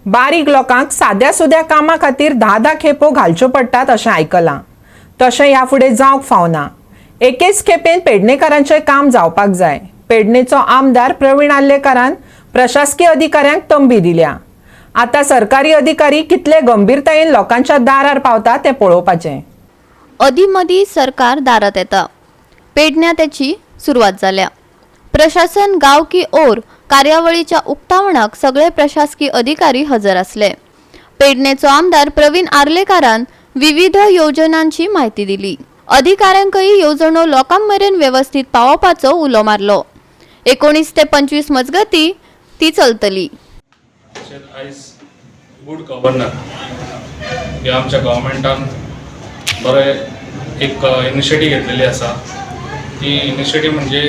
बारीक लोकांक साद्या सुद्या कामा खातीर धा धा खेपो घालच्यो पडटात अशें आयकलां. तशें ह्या फुडें जावंक फावना. एकेच खेपेन पेडणेकारांचें काम जावपाक जाय. पेडणेचो आमदार प्रवीण आर्लेकारान प्रशासकीय अधिकाऱ्यांक तंबी दिल्या. आतां सरकारी अधिकारी कितले गंभीरतायेन लोकांच्या दारार पावता तें पळोवपाचें. अदीं मदीं सरकार दारात येता. पेडण्यां तेची सुरवात जाल्या. प्रशासन गांव की ओर कार्यावळीच्या उक्तावणाक सगळे प्रशासकी अधिकारी हजर आसले. पेडणेचो आमदार प्रवीण आर्लेकारान विविध योजनांची म्हायती दिली. अधिकाऱ्यांकय येवजणो लोकां मेरेन वेवस्थीत पावोवपाचो उलो मारलो. 19 ते 25 मजगती ती चलतली. तशेंच आयज गूड गव्हर्नर ह्या आमच्या गव्हर्मेंटान बरें एक इनिशिएटीव घेतलेली आसा. ती इनिशिएटीव म्हणजे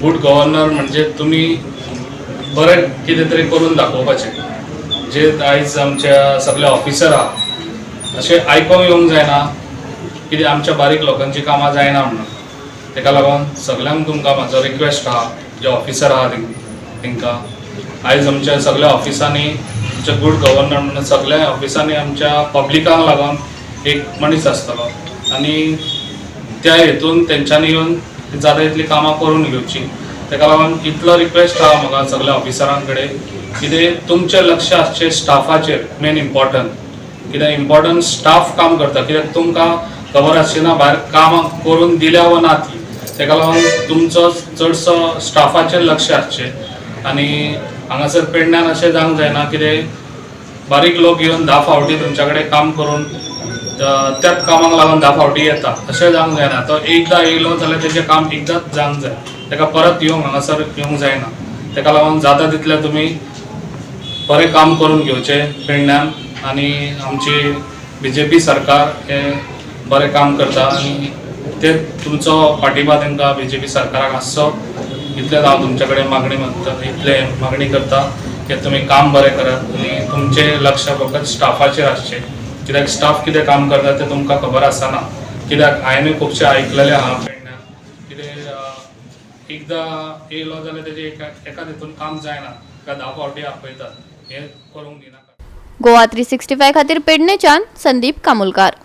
गूड गव्हर्नर म्हणजे तुमी बरें कितें तरी करून दाखोवपाचें. जे आयज आमच्या सगळे ऑफिसर आहा, अशें आयकोंक येवंक जायना कितें आमच्या बारीक लोकांची कामां जायना म्हणून. तेका लागून सगल्यांक तुमकां म्हाजो रिक्वेस्ट आहा, जे ऑफिसर आहा तेंकां, आयज आमच्या सगल्या ऑफिसांनी आमच्या गूड गव्हर्नर म्हणून सगल्या ऑफिसांनी आमच्या पब्लिकांक लागून एक मनीस आसतलो आनी त्या हेतून तेंच्यांनी येवन जाता तितलीं कामां करून घेवची. तेका लागून इतलो रिक्वेस्ट आहा म्हाका सगल्या ऑफिसरां कडेन, कितें तुमचें लक्ष आसचें स्टाफाचेर मेन इम्पॉर्टंट. कित्याक इम्पॉर्टंट स्टाफ काम करता, कित्याक तुमकां खबर आसची ना भायर कामां करून दिल्या वा ना ती. तेका लागून तुमचो चडसो स्टाफाचेर लक्ष आसचें. आनी हांगासर पेडण्यान अशें जावंक जायना कितें बारीक लोक येवन 10 फावटी तुमच्या कडेन काम करून त्याच कामाक लागून 10 फावटी येता, अशें जावंक जायना. तो एकदां येयलो जाल्यार तेजें काम एकदांच जावंक जाय, तेका परत येवंक हांगासर येवंक जायना. तेका लागून जाता तितलें तुमी बरें काम करून घेवचें पेडण्यान आनी आमची बीजेपी सरकार हें बरें काम करता आनी ते तुमचो पाठिंबा तांकां बीजेपी सरकाराक आसचो, इतलेंच हांव तुमच्या कडेन मागणी मागता, इतलें मागणी करता की तुमी काम बरें करात आनी तुमचें लक्ष फकत स्टाफाचेर आसचें, कित्याक स्टाफ कितें काम करता तें तुमकां खबर आसना. कित्याक हांवें खुबशें आयकलेलें आहा पेडण्यां कितें एकदां येयलो जाल्यार तेजें एका एकाच हितून काम जायना, ताका 10 फावटी आपयतात. हें करूंक दिनाका. गोवा 365 खातीर पेडणेच्यान संदीप कामुलकार.